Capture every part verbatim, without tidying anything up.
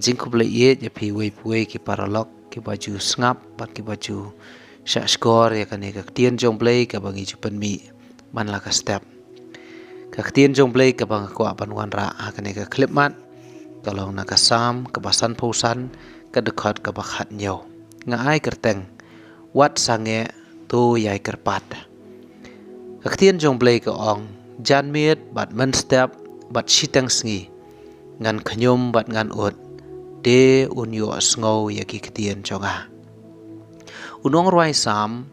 Jingkhublei ïeit ïa phi uwei pa uwei ki paralok kiba ju sngap bad kiba ju shah shkor ïa kane ka ktien jong U Blei kaba ngi ju pynmih man la ka step. Ka ktien jong U Blei kaba nga kwah ban wanrah ha kane ka khyllipmat ka long na ka Salm kaba sanphew san, ka dkhot kaba khathynñiew. Nga ai kyrteng: Wat sangeh, to ïai kyrpad. Ka ktien jong U Blei ka ong: Janmiet bad mynstep bad shiteng sngi ngan khñium bad ngan ud, te un ïohsngew ïa ki ktien jong nga. U nongrwai Salm,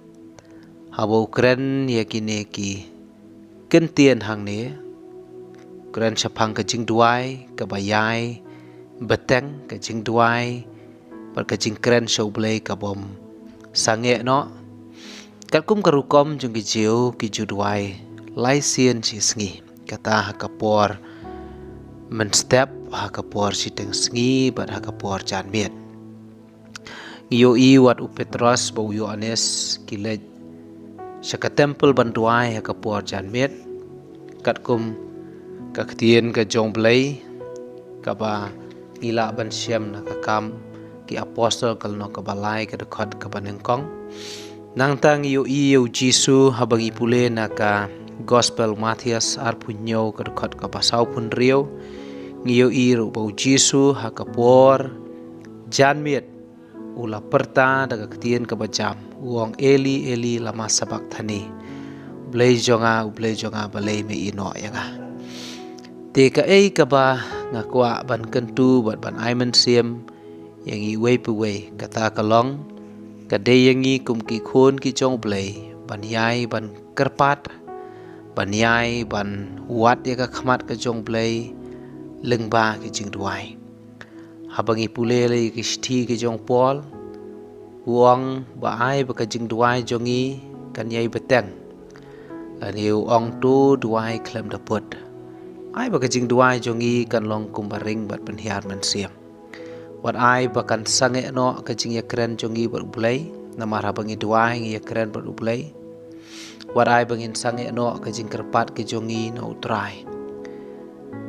haba u kren ïa kine ki kyntien hangne, kren shaphang ka jingduwai kaba ïai bteng, ka jingduwai bad ka jingkren sha U Blei kabym sangeh noh. Katkum ka rukom jong ki Jiw, ki ju duwai lai sien shi sngi, kata ha ka por mynstep, ha ka por shiteng sngi bad ha ka por janmiet. Ngi ïohi wat u Petros bad u Ïoannis ki leit sha ka templ ban duwai ha ka por janmiet, katkum ka ktien ka jong U Blei kaba ngi lah ban shem na ka Kam ki Apostol ka lynnong kaba lai, ka dkhot kaba nyngkong. Nangta ngi ïohi ïa U Jisu haba ngi pule na ka Gospel Mathaios arphew hynñiew, ka dkhot kaba sawphew hynriew. Ngi ïohi ruh ba U Jisu ha ka por janmiet u la pyrta da ka ktien kaba jam, u ong: Eli, Eli, lama sabakthani? U Blei jong nga, u Blei jong nga, balei me ïehnoh ïa nga? Te kaei kaba nga kwah ban kyntu bad ban ai mynsiem ïa ngi uwei pa uwei, kata ka long, ka dei ïa ngi kum ki khun ki jong U Blei ban ïai ban kyrpad, ban ïai ban wad ïa ka khmat ka jong U Blei lyngba ki jingduwai. Haba ngi pule ïa ki shithi ki jong u Paul, u ong ba ai ba ka jingduwai jong ngi kan ïai bteng. Lane u ong: To duwai khlem da put. Ai ba ka jingduwai jong ngi kan long kumba ring bad pynhiar mynsiem. Wat ai ba kan sangeh noh ka jingïakren jong ngi bad U Blei, namar haba ngi duwai ngi ïakren bad U Blei. Wat ai ba ngin sangeh noh ka jingkyrpad ka jong ngi na U Trai.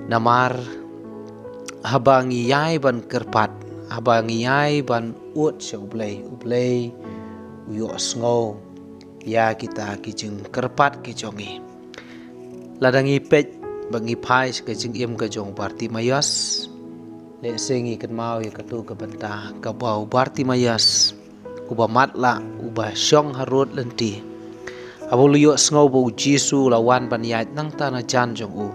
Namar haba ngi ïai ban kyrpad, haba ngi ïai ban ud sha U Blei, U Blei u ïohsngew ïa kita ki jingkyrpad ki jong ngi. Lada ngi peit bad ngi phai sha ka jingim ka jong u Bartimaios, lehse ngi kynmaw ïa kato ka bynta kaba u Bartimaios, uba matlah, uba shong harud lynti, haba u la ïohsngew ba U Jisu u la wan ban ïaid nangta na jan jong u,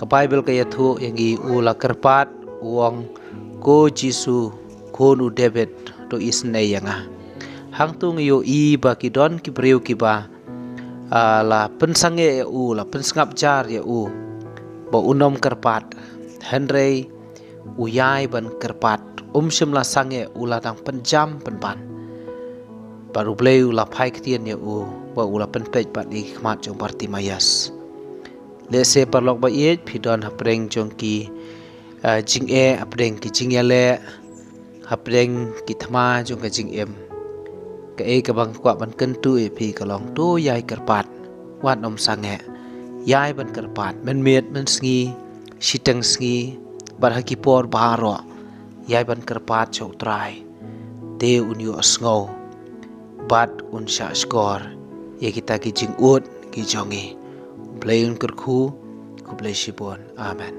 ka Baibl ka ïathuh ïa ngi u la kyrpad, u ong: Ko Jisu, Khun u David, to isynei ïa nga. Hangto ngi ïohi ba ki don ki briew kiba, ah, la pynsangeh ïa u, la pynsngap jar ïa u ba un ym kyrpad. Hynrei u ïai ban kyrpad, um shym la sangeh, u la dang pynjam pynban. Bad U Blei u la phai ktien ïa u, ba u la pynpeit pat ïa ki khmat jong u Bartimaios. Lehse paralok ba ïeit, phi don hapdeng jong ki, ah, jingeh, hapdeng ki jingïaleh, hapdeng ki thma jong ka jingim. Kaei kaba nga kwah ban kyntu ïa phi ka long: To ïai kyrpad, wat nym sangeh. Ïai ban kyrpad mynmiet mynsngi, shiteng sngi, bad ha ki por baroh. Ïai ban kyrpad sha U Trai, te un ïohsngew bad un shah shkor ïa kita ki jingud ki jong ngi. U Blei un kyrkhu. Khublei shibun. Amen.